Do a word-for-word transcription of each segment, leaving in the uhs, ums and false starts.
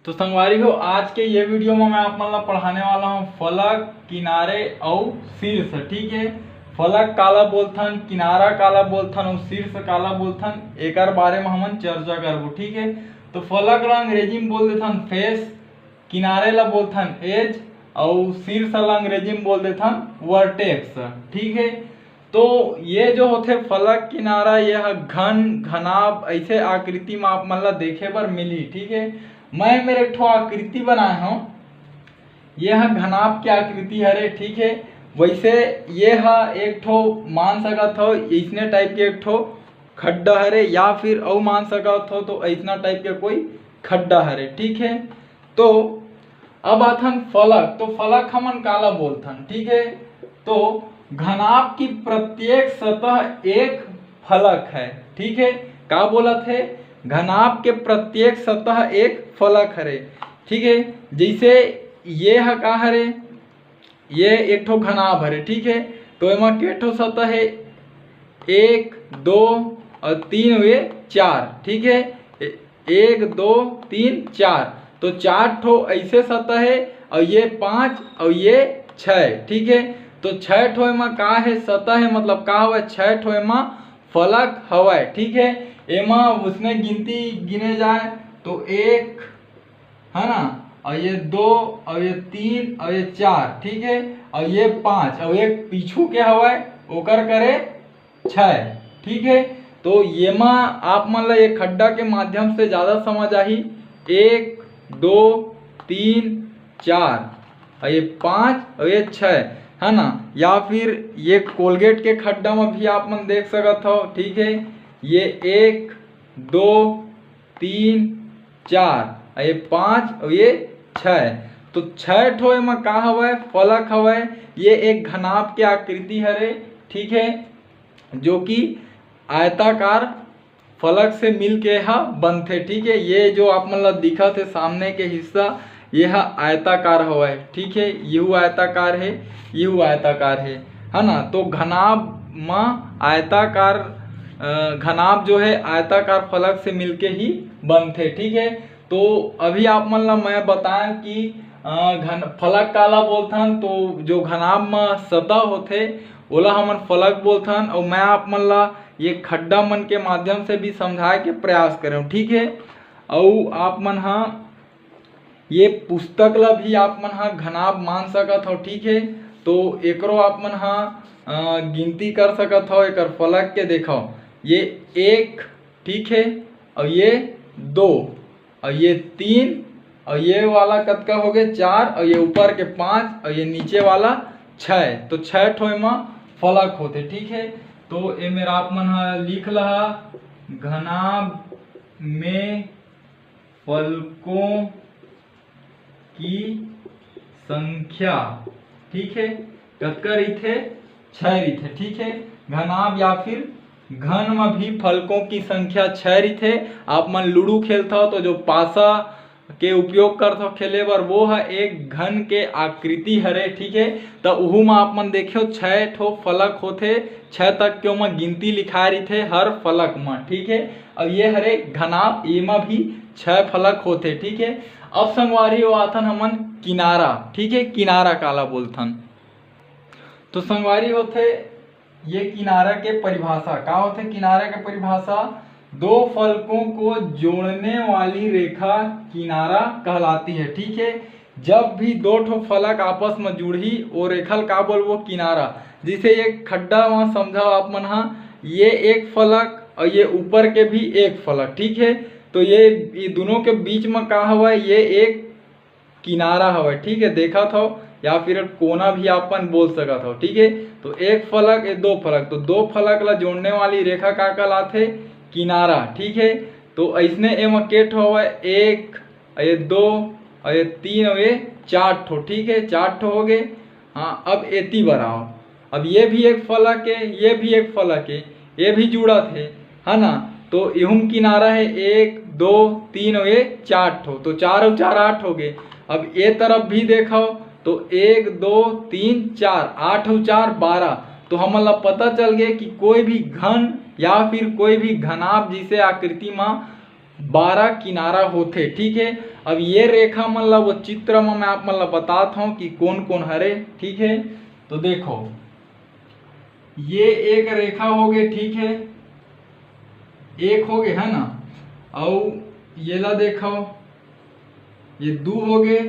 तो संगवारी हो, आज के ये वीडियो में मैं आप मन ला पढ़ाने वाला हूँ फलक, किनारे अउ शीर्ष। ठीक है, फलक काला बोलथन, किनारा काला बोलथन अउ शीर्ष काला बोलथन, एकर बारे में हमन चर्चा करबो। ठीक है, तो फलक ला अंग्रेजी में बोल देथन फेस, किनारे ला बोलथन एज, अउ शीर्ष ला अंग्रेजी में बोल देथन वर्टेक्स। ठीक है, तो ये जो होथे फलक किनारा, ये ह घन, घनाभ, ऐसे आकृति में आप मन ला देखे बर मिलही। ठीक है, मैं मेरे एक ठो आकृति बनाए हूँ, ये ह घनाभ के आकृति हरे। ठीक है, वैसे ये ह एक ठो मान सकत हो, इसने टाइप के एक ठो खड्डा हरे, या फिर अउ मान सकत हो तो ऐसना टाइप के कोई खड्डा हरे। ठीक है, तो अब आथन फलक। तो फलक हमन काला बोलथन? ठीक है, तो घनाभ की प्रत्येक सतह एक फलक है। ठीक है, का बोलत हे? घनाभ के प्रत्येक सतह एक फलक हरे। ठीक है, जैसे ये ह का हरे, ये एक ठो घनाभ हरे। ठीक है, तो एमा के ठो सतह हे? एक, दो अउ तीन, ये चार। ठीक है, ए-, एक, दो, तीन, चार, तो चार ठो ऐसे सतह हे, अउ ये पाँच अउ ये छः। ठीक है, तो छः ठो एमा का हे, सतह हे, मतलब का हवय, छः ठो एमा फलक हवय। ठीक है, एमा उसने गिनती गिने जाए तो एक, है ना, अउ ये दो, अउ ये तीन, अउ ये चार। ठीक है, अउ ये पाँच, अउ एक पीछू के हवय, ओकर करे छः। ठीक है, तो येमा आप मन ला ये खड्डा के माध्यम से ज़्यादा समझ आही। एक, दो, तीन, चार, अउ ये पाँच अउ ये छः, है ना। या फिर ये कोलगेट के खड्डा में भी आप मन देख सकत हो। ठीक है, ये एक, दो, तीन, चार, अउ ये पाँच अउ ये छः, तो छः ठो एमा का हवय, फलक हवय। ये एक घनाभ के आकृति हरे। ठीक है, जो कि आयताकार फलक से मिल के ह बनथे। ठीक है, ये जो आप मन ला दिखत हे सामने के हिस्सा, ये ह आयताकार हवय। ठीक है, यहू आयताकार हे, यहू आयताकार हे, है ना। तो घनाभ म आयताकार, अ, घनाभ जो है आयताकार फलक से मिलके ही बनथे। ठीक है, तो अभी आप मन ला मैं बताएं कि, अ, घन फलक काला बोलथन, तो जो घनाभ म सतह होथे ओला हमन फलक बोलथन, अउ मैं आप मन ला ये खड्डा मन के माध्यम से भी समझाए के प्रयास करेंव। ठीक है, अउ आप मन ह ये पुस्तक ला भी आप मन ह घनाभ मान सकत हो। ठीक है, तो एकरो आप मन ह, अ, गिनती कर सकत हो, एकर फलक के देखो, ये एक, ठीक है, अउ ये दो, अउ ये तीन, अउ ये वाला कतका हो गए, चार, अउ ये ऊपर के पाँच, अउ ये नीचे वाला छः, तो छः ठो एमा फलक होथे। ठीक है, तो ए मेरा आप मन ह लिख लहा, घनाभ में फलकों की संख्या। ठीक है, कतका रहिथे? छः रहिथे। ठीक है, घनाभ या फिर घन में भी फलकों की संख्या छः रहिथे। आप मन लूडो खेलथव तो जो पासा के उपयोग करथव खेले बर, वो ह एक घन के आकृति हरे। ठीक है, त उहू म आप मन देखियो, छः ठो फलक होथे, छः तक के ओमा गिनती लिखाए रहिथे हर फलक म। ठीक है, अब ये हरे घनाभ, एमा भी छः फलक होथे। ठीक है, अब संगवारी हो आथन हमन किनारा। ठीक है, किनारा काला बोलथन? तो संगवारी होथे ये किनारा के परिभाषा। का होथे किनारा के परिभाषा? दो फलकों को जोड़ने वाली रेखा किनारा कहलाती है। ठीक है, जब भी दो ठो फलक आपस में जुड़ही, वो रेखा ल का बोलबो? किनारा। जैसे एक खड्डा वहाँ समझाओ आप मन हा, ये एक फलक और ये ऊपर के भी एक फलक। ठीक है, तो ये, ये दोनों के बीच में का हवय? ये एक किनारा हवय। ठीक है, देखत हव, या फिर कोना भी आपन बोल सकत हव। ठीक है, तो एक फलक, ये दो फलक, तो दो फलक ला जोड़ने वाली रेखा का कहलाथे? किनारा। ठीक है, तो ऐसने एमा के ठो हवय? एक, ये दो, और ये तीन, और ये चार ठो। ठीक है, चार ठो हो गए। हाँ, अब एती बर आओ, अब ये भी एक फलक है, ये भी एक फलक है, ये भी जुड़त है, है ना? तो इहुम किनारा है एक, दो, तीन और ये चार ठो, तो चार और चार आठ हो गए। अब ये तरफ भी देखो तो एक, दो, तीन, चार, आठ और चार बारह। तो हमन ला पता चल गए कि कोई भी घन या फिर कोई भी घनाभ जिसे आकृति में बारह किनारा होथे। ठीक है, अब ये रेखा मन ला, वो चित्र में मैं आप मन ला बतात हूँ कि कौन कौन हरे, ठीक है। तो देखो, ये एक रेखा हो गए, ठीक है, एक हो गए, है ना। और ये ला देखो, ये दो हो गए,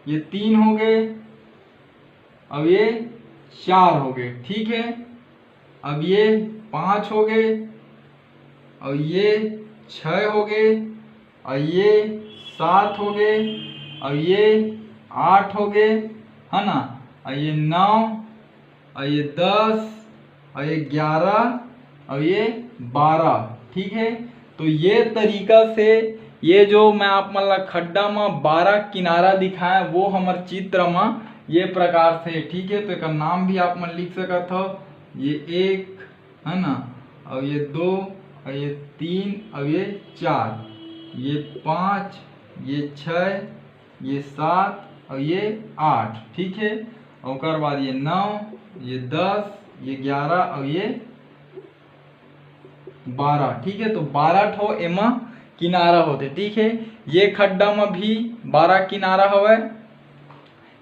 ये तीन हो गए, अब ये चार हो गए, ठीक है। अब ये पाँच हो गए, और ये छः हो गए, और ये सात हो गए, और ये आठ हो गए, है ना, और ये नौ, और ये दस, और ये ग्यारह, और ये बारह, ठीक है। तो ये तरीका से ये जो मैं आप मन ला खड्डा में बारह किनारा दिखाया, वो हमर चित्र में ये प्रकार से, ठीक है। तो एक नाम भी आप मन लिख सकत हो, ये एक, है ना, और ये दो, और ये तीन, और ये चार, ये पाँच, ये छः, ये सात, और ये आठ, ठीक है। और ओकर बाद ये नौ, ये दस, ये ग्यारह, और ये बारह, ठीक है। तो बारह ठो एमा किनारा होते, ठीक है। ये खड्डा में भी बारह किनारा हवय,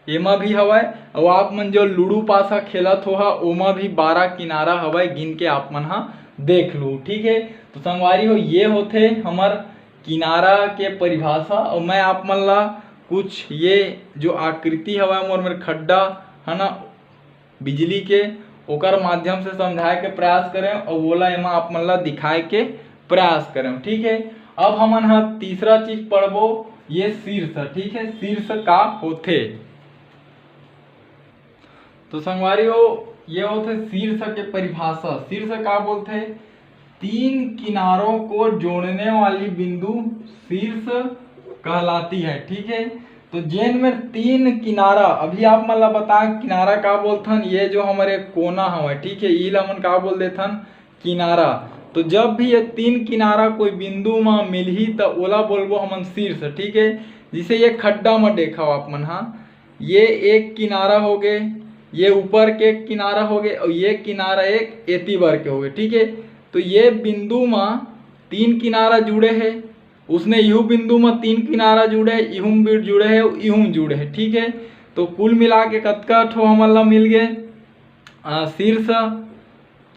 एमा भी हवय। और आप मन जो लूडो पासा खेलत हो हा, ओमा भी बारह किनारा हवय, गिन के आप मन हा देख लो, ठीक है। तो संगवारी हो, ये होथे हमर किनारा के परिभाषा। और मैं आप मन ला कुछ ये जो आकृति हवय मोर मेर खड्डा, है ना, बिजली के, ओकर माध्यम से समझाए के प्रयास करें और ओला एमा आप मन ला दिखाए के प्रयास करें, ठीक है। अब हमन ह तीसरा चीज पढ़बो, ये शीर्ष, ठीक है, शीर्ष का होथे। तो संगवारी हो, ये होथे शीर्ष के परिभाषा। शीर्ष का बोलथे? तीन किनारों को जोड़ने वाली बिंदु शीर्ष कहलाती है, ठीक है। तो जेन में तीन किनारा, अभी आप मन ला बता, किनारा का बोलथन, ये जो हमारे कोना हवय, ठीक है, इला हमन का बोल देथन, किनारा। तो जब भी ये तीन किनारा कोई बिंदु म मिलही, त ओला बोलबो हमन शीर्ष, ठीक है। जैसे ये खड्डा म देखव आप मन हा, ये एक किनारा हो गए, ये ऊपर के एक किनारा हो गए, और ये किनारा एक एती बर के हो गए, ठीक है। तो ये बिंदु म तीन किनारा जुड़े है, उसने इहू बिंदु म तीन किनारा जुड़े, इहूम भी जुड़े है, इहूम जुड़े है, ठीक है। तो कुल मिला के कतका ठो हमन ला मिल गए? अ, शीर्ष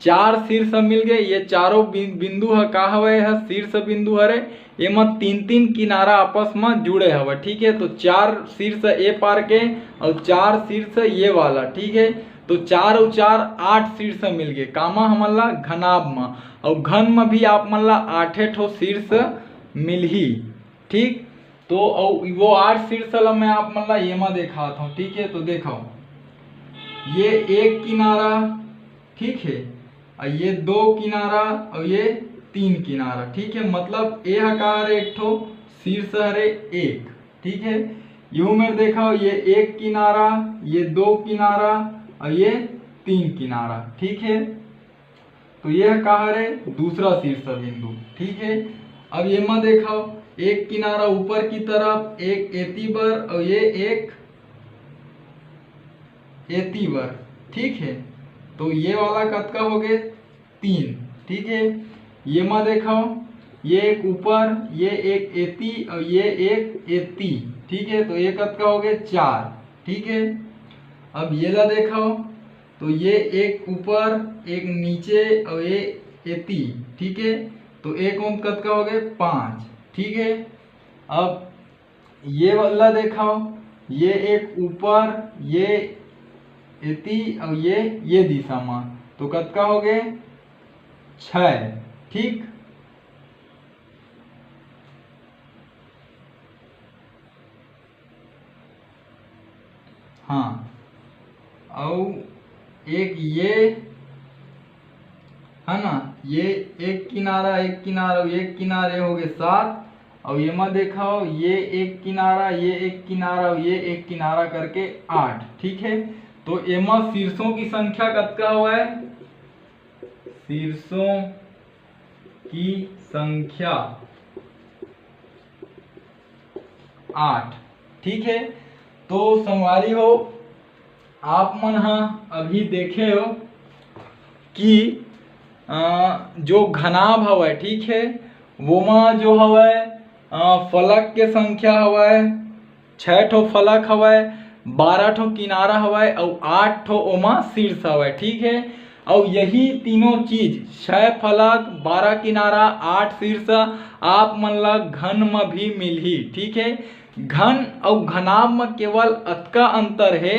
चार शीर्ष मिल गए। ये चारों बि-, बिंदु ह का हवय? यह शीर्ष बिंदु हरे। एमा तीन तीन किनारा आपस म जुड़े हवय, ठीक है। तो चार शीर्ष ए पार के और चार शीर्ष ये वाला, ठीक है। तो चार और चार आठ शीर्ष मिल गए। कामा हमन ला? घनाभ म। और घन म भी आप मन ला आठे ठो शीर्ष मिलही, ठीक। तो अउ वो आठ शीर्ष ला मैं आप मन ला एमा देखात हूँ, ठीक है। तो देखो, ये एक किनारा, ठीक है, और ये दो किनारा और ये तीन किनारा, ठीक है। मतलब ए ह का हरे? एक ठो शीर्ष हरे एक, ठीक है। यू मेर देखो, ये एक किनारा, ये दो किनारा और ये तीन किनारा, ठीक है। तो ये का हरे? दूसरा शीर्ष बिंदु, ठीक है। अब ये मा देखो, एक किनारा ऊपर की तरफ, एक एती बर और ये एक एती बर, ठीक है। तो ये वाला कतका हो गए? तीन, ठीक है। ये मा देखो, ये एक ऊपर, ये एक एती और ये एक एती, ठीक है। तो ये कतका हो गए? चार, ठीक है। अब ये ला देखो, तो ये एक ऊपर, एक नीचे और ये एती, ठीक है। तो एक ओम कतका हो गए? पाँच, ठीक है। अब ये वाला देखाओ, ये एक ऊपर, ये एती और ये ये दिशा मा, तो कतका हो गए? छः, ठीक। हाँ, और एक ये है ना, ये एक किनारा, एक किनारा, एक किनारे हो गए सात, और एमा देखाओ, ये एक किनारा, ये एक किनारा, ये एक किनारा करके आठ, ठीक है। तो एमा शीर्षों की संख्या कतका हुआ है? शीर्षों की संख्या आठ, ठीक है। तो संगवारी हो, आप मन ह अभी देखे हो कि अ, जो घनाभ हवय, ठीक है, वोमा जो हवय अ, फलक के संख्या हवय, छह ठो फलक हवय, बारह ठो किनारा हवय अउ आठ ठो ओमा शीर्ष हवय, ठीक है। अउ यही तीनों चीज, छह फलक, बारह किनारा, आठ शीर्ष, आप मन ला घन म भी मिलही, ठीक है। घन अउ घनाभ म केवल अतका अंतर है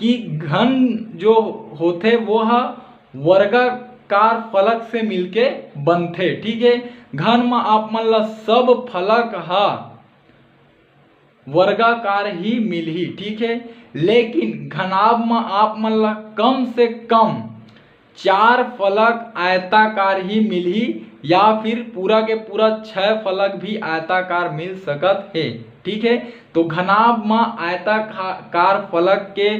कि घन जो होथे वो ह वर्गाकार फलक से मिलके बनथे, ठीक है। घन म आप मन ला सब फलक ह वर्गाकार ही मिलही, ठीक है। लेकिन घनाभ म आप मन ला कम से कम चार फलक आयताकार ही मिलही, या फिर पूरा के पूरा छह फलक भी आयताकार मिल सकत हे, ठीक है। तो घनाभ म आयताकार फलक के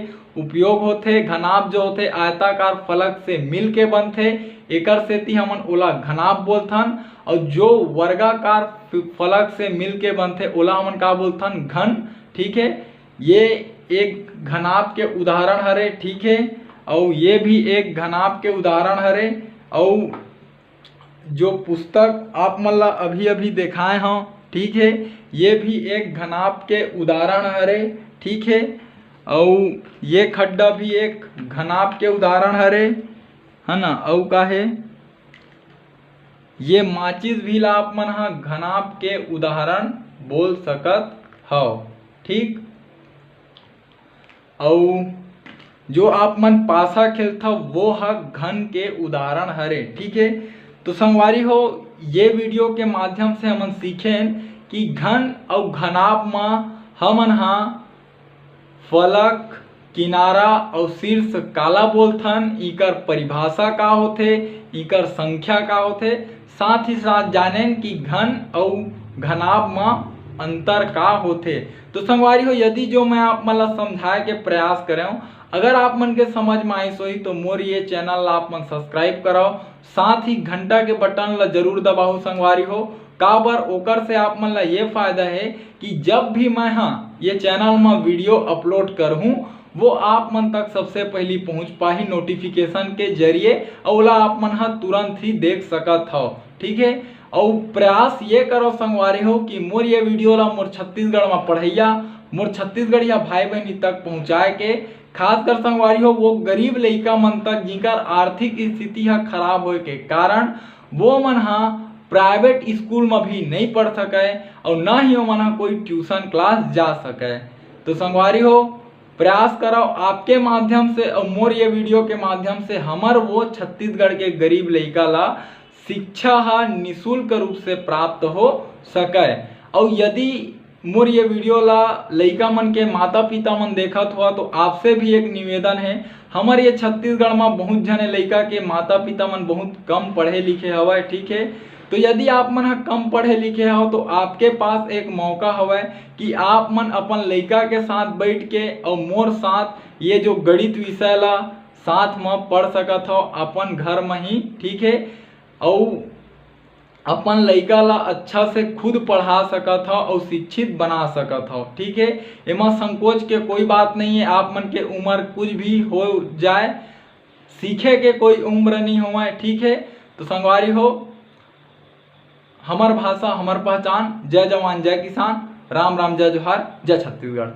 उपयोग होथे। घनाभ जो होथे आयताकार फलक से मिल के बनथे, एकर सेती हमन ओला घनाभ बोलथन। और जो वर्गाकार फलक से मिल के बनथे ओला हमन का बोलथन? घन, ठीक है। ये एक घनाभ के उदाहरण हरे, ठीक है। और ये भी एक घनाभ के उदाहरण हरे। और जो पुस्तक आप मन ला अभी अभी देखाए हव, ठीक है, ये भी एक घनाभ के उदाहरण हरे, ठीक है। और ये खड्डा भी एक घनाभ के उदाहरण हरे, है ना। और का है, ये माचिस भी ला आप मन ह घनाभ के उदाहरण बोल सकत हव, ठीक। अउ जो आप मन पासा खेलथव वो ह घन के उदाहरण हरे, ठीक है। तो संगवारी हो, ये वीडियो के माध्यम से हमन सीखेन कि घन अउ घनाभ म हमन ह फलक, किनारा अउ शीर्ष काला बोलथन, इकर परिभाषा का होथे, इकर संख्या का होथे, साथ ही साथ जानेन कि घन अउ घनाभ म अंतर का होथे। तो संगवारी हो, यदि जो मैं आप मन ला समझाए के प्रयास करेंव, अगर आप मन के समझ में आइस होही तो मोर ये चैनल ला आप मन सब्सक्राइब करव, साथ ही घंटा के बटन ला जरूर दबाहू संगवारी हो। काबर ओकर से आप मन ला ये फायदा है कि जब भी मैं हा ये चैनल म वीडियो अपलोड करहूँ, वो आप मन तक सबसे पहली पहुँच पाही नोटिफिकेशन के जरिए, अउ ओला आप मन हा तुरंत ही देख सकत हव, ठीक है। अउ प्रयास ये करो संगवारी हो कि मोर ये वीडियो ला मोर छत्तीसगढ़ म पढ़ैया, मोर छत्तीसगढ़िया भाई बहनी तक पहुँचाए के, खासकर संगवारी हो वो गरीब लइका मन तक जिनकर आर्थिक स्थिति ह खराब होए के कारण वो मन ह प्राइवेट स्कूल म भी नहीं पढ़ सकय और न ही ओमन ह कोई ट्यूशन क्लास जा सकय। तो संगवारी हो, प्रयास करव आपके माध्यम से और मोर ये वीडियो के माध्यम से हमर वो छत्तीसगढ़ के गरीब लइका ला शिक्षा ह निशुल्क रूप से प्राप्त हो सकय। और यदि मोर ये वीडियो ला लइका मन के माता पिता मन देखत हुआ तो आपसे भी एक निवेदन है, हमर ये छत्तीसगढ़ म बहुत झने लइका के माता पिता मन बहुत कम पढ़े लिखे हवय, ठीक है। तो यदि आप मन ह कम पढ़े लिखे हव तो आपके पास एक मौका हवय कि आप मन अपन लइका के साथ बैठ के और मोर साथ ये जो गणित विषय ला साथ म पढ़ सकत हव अपन घर म ही, ठीक है। अउ अपन लइका ला अच्छा से खुद पढ़ा सकत हव अउ शिक्षित बना सकत हव, ठीक है। एमा संकोच के कोई बात नहीं है, आप मन के उम्र कुछ भी हो जाए, सीखे के कोई उम्र नहीं होवय, ठीक है। तो संगवारी हो, हमर भाषा हमर पहचान। जय जवान जय किसान, राम राम जय जोहार, जय छत्तीसगढ़।